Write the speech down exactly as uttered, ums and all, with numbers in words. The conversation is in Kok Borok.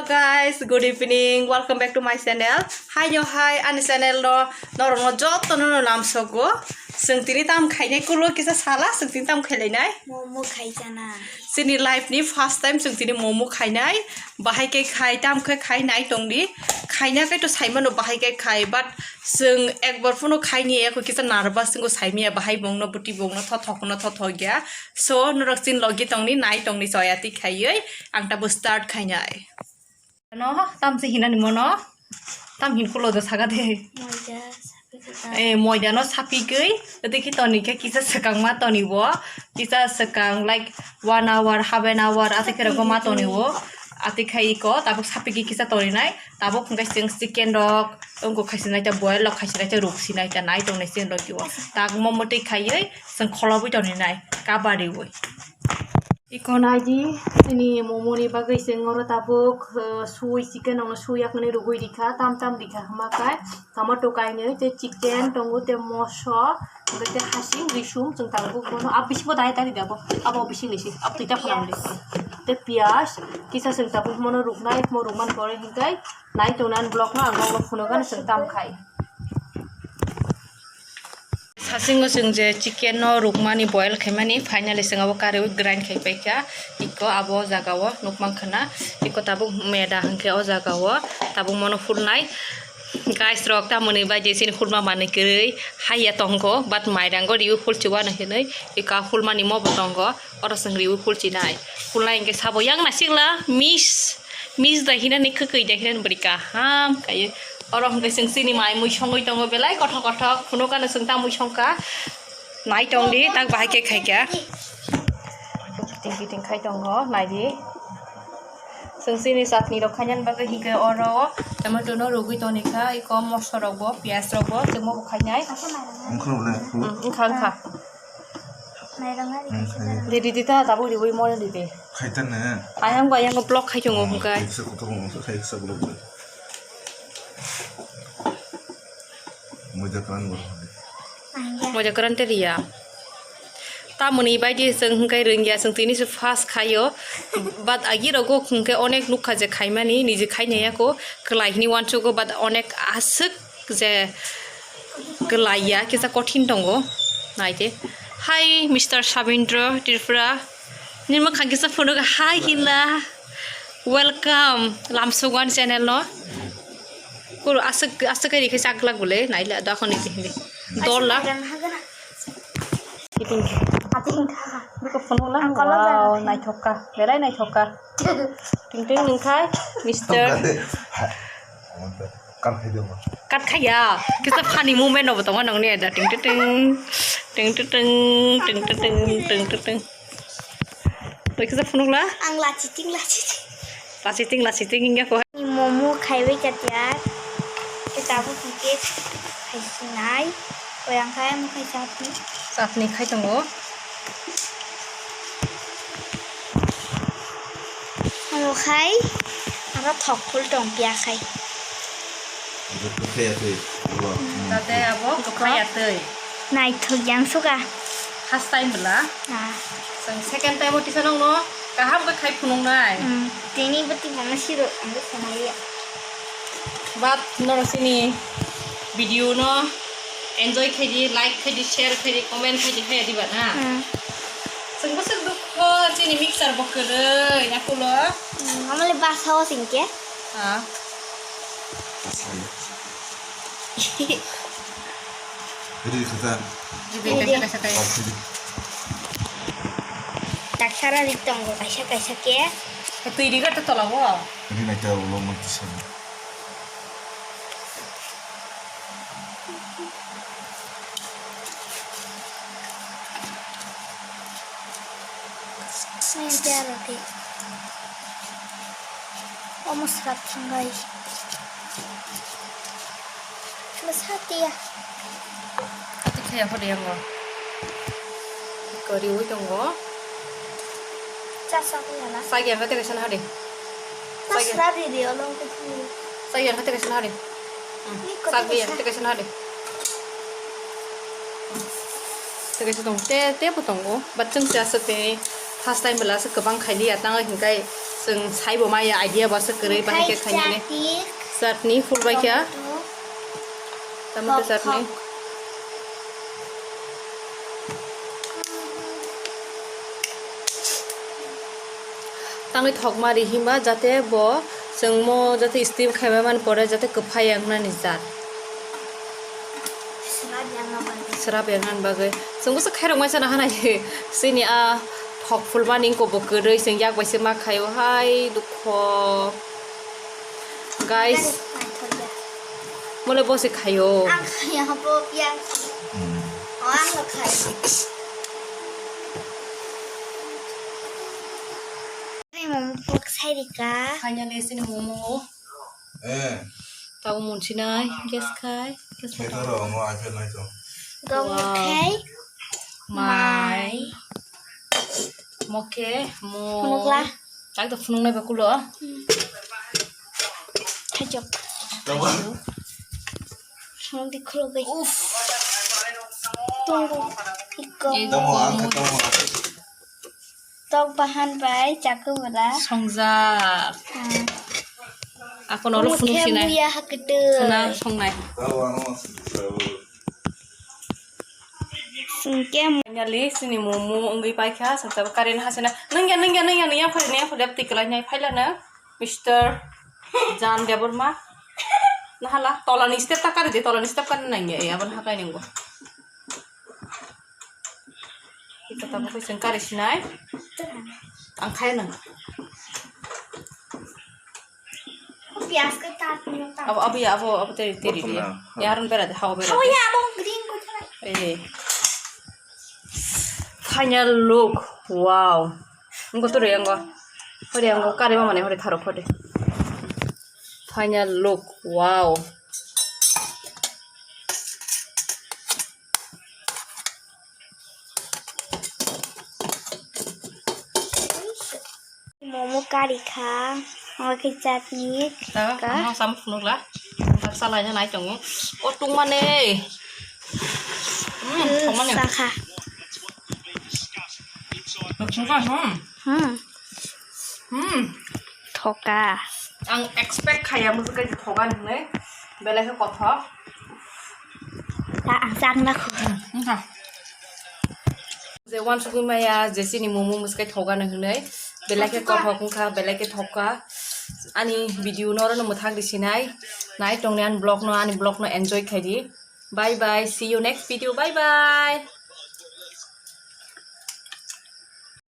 Guys, good evening. Welcome back to my channel. Hai yo hai, ani channel no norok no joto no no lamsogo. Chwng tini tam khainai kulo kisa sala, chwng tini tam khailainai. Momo khaijana. Chini life ni first time chwng tini momo khainai. Bahai khe khai, tam khe khai nai tongdi. Khaina khe to saimano bahai khe khai, but chwng ekbar phano khaini eko kisa nervous wngkha saimaya bahai bongno bwtwi bongno thothok no thothok ya. So norok chin logi tongni nai tongni choya ti khaiwi ang tabo start khainai. No, tam se hinani mono. Tam hin kulo do saga de. Moida, sapi kota. Eh, moida no sapi gwi. Ode ki toni khe kisa swkang ma toni bo. Kisa swkang like one hour, half an hour, ate khe rok ma toni bo. Ate khai ko, tabuk sapi gwi kisa toni nai. Tabuk hwnkhe chwng chicken rok, wngkuk khaisa nai ta boil rok, khaisa nai ta ruk si nai ta nai tong nai chwng rok o. Tak mo mwtwi khaiwi chwng kholobwi toni nai, kabari wi. Iko naidi, chini momoni bagwi chwng oro tabuk, uh, sui chicken rokno sui yakni rugwi rikha, tam tam rikha hwma khe tomato kainwi tei chicken tongo tei moso, hwnkhe tei hasing risum chwng tabuk bono, ah, bisingo dai dai rida bo, abo bising ni si, abo twi ta phalang de. Tei piyaj, kisa chwng tabuk bono ruknai, mo rukmani pore hwnkhe nai tongna vlog no ang nogo phunukgano chwng tam khai. Sasingo chwng je chicken no rukmani boil khaimani, finally chwng abo kariwi grind khai paikha. Iko abo jaga o nukmankha na, iko tabuk meda hwnkhe o jaga o tabuk mono phulnai. Guys rok tamoni bai je chini phulma manwi kwrwi haiya tongo, but mairango riwi phulchiwano hinwi iko a phulmani mobo tongo. Oro chwng riwi phulchinai. Phulnai hwnkhe sabo yang nasikla miss, miss da hinani, kwkwi da hinani bwrwi kaham kaiwi. Oro hwnkhe chwng chini mai mui songwi tongo belai kothok kothok. Phunukano chwng ta mui songkha. Nai tongdi, tak bahai khe khaikha. Kiting kiting khai tongo, naidi. Chwng chini chutney rok khainani bagwi hwnkhe oro tomato no rugwi tonikha, iko moso rok bo, piyaj rok bo, chwngmo bo khainai. Wngkha le, wngkha, wngkha. Didi dita tabuk riwi mole didi. Khaitan ne. Ayang ba ayang block khai tongo hwnkhe. Kaisa kotor mo khai sa block. Moja kran bo. Moja kran te riya. Tamoni baidi chwng hwnkhe rwngya, chwng tini se first khaio. But agi rogo hwnkhe onek nukha je khaimani, niji khainai yako, kwlai hini uansugo, but onek aswk je kwlaiya, kisa kothin tongo, naide. Hi, Mister Sabindra Tripura. Nini mwkhang kisa phunuk hai hinla. Welcome, Lamsogwan channel no. Kuru aswk, aswk khe rikhe chak glak bole, naila dakhon ni hindi. Dol la. Kiting. Biko phunuk la. Wow, naithok kha. Belai naithok kha. Ting ting nungkhai, Mister. Kat khai ya. Kisa funny moment no bo tongo nongni ada ting ting ting ting ting ting ting ting ting ting ting ting. Oi kisa phunuk la. Ang lachiting lachiting. Lachiting lachiting hingga ko. Ni momo khaiwi katiar. Kita bu kike khaisinai. Oyang khai mo khai chapni. Chapni khai tongo. Amo khai, aro thok phul tong piya khai. Tate abo kwphai atwi. Naithok yang suka. First time bwla. Ah. Chwng second time o tisa nokno kaham khe khai phunuknai. Hmm. Tini bwtwi mama siro ang sanai ya. But norok chini video no enjoy khaidi, like khaidi, share khaidi, comment khaidi, khaidi ba na. Hmm. Chwng bwswk dukho chini mixer bo kwrwi na kulo. Hmm, amale basa o singke. Ha. Riri khaja. Riri kaisa kaisa kai. Daksara ri tongo kaisa kaisa ke. Twi ri ga to tola bo. Ri nai ta ulo mo tisa. Saya dia roti. Omo srap thangbai. Bwsa tiya. Ati khaya hode yango. Kori ui tongo. Chasa ko yana. Sagi yang kate kaisa hade. Sagi. Srap di di olong ko thangni. Sagi yang kate kaisa hade. Ni ko sagi yang kate kaisa hade. Tei kaisa tong te, te bo tongo. But chwng se aswk tei first time bwla aswk kwbang khailiya, tang hinkai Chwng saibo maya idea bo se kwrwi bahai khe khainani. Chutney. Chutney phulbai khe. Tomato. Tomato chutney. Tangwi thokma ri hima jate bo chwngmo jate steam khaibai mani pore jate kwphai wngnani jat. Swrap yangnani bagwi. Swrap yangnani bagwi. Chwngbo se khairok mai chana hanai. Chini a thok phulmani wngkha bo kwrwi chwng yak bai se ma khaio hai dukho. Guys. Mole bo se khaio. Ang khaya bo piyang. Hmm. Oh, ang lo khai. Ani momo pok sai rika. Finally, sini momo. Eh. Tau munsinai, gas khai, gas khai. Khetoro mo aphel nai to. Gong khai. Mai. Moke, mo. Phunukla. Tak to phunuknai ba kulo. Hmm. Thajok. Tau ba? Phunuk di khulo bai. Uff. Tunggu. Iko. Tamo, angka tamo. Tok bahan bai chakubra. Songjak. Hmm. Ako nolo phunuk sinai. Muya hakete. Sana songnai. Singke. Finally, sini momo wngwi paikha, sachaba karen hasena. Nangya, nangya, nangya, nangya, phari, nangya, phari, twi kwlai nai, phailano, Mister Jan Debbarma. Nahala, tolani step ta kari de, tolani step kari nangya, eh, abon hakai nanggo. Ito tabo koi sengkari sinai. Ang kaya nang. Piyas ke tak, tak. Abo, abo ya, abo, abo teri, teri dia. Abo na, ha. Ya, arun bera de, hawa bera de. Hawa ya, abo green ko tara. Eh. Final look. Wow. Engko to re, engko. Hore, engko kare mama ne, hore tharo, hore. Final look. Wow. Momo kari kha, omo khe chutney. Ta, kha. Omo sam phunukla. Omo salai na nai tongo. O tungmane. Hmm, hmm, tungmane. Sakha. Tungkha, hmm. Hmm. Hmm. Thoka. Ang expect khaya musukai thoka hinwi. Belai khe kothok. Ta ang chang na kho. Hmm, wngkha. Je wansugwi maya, je chini momo mwswkhe thokgano hinwi, belai khe kothok wngkha, belai khe thokha. Ani video no oro no mwthang rw sinai, nai tongni ani vlog no, ani vlog no enjoy khai di. Bye bye, see you next video, bye bye.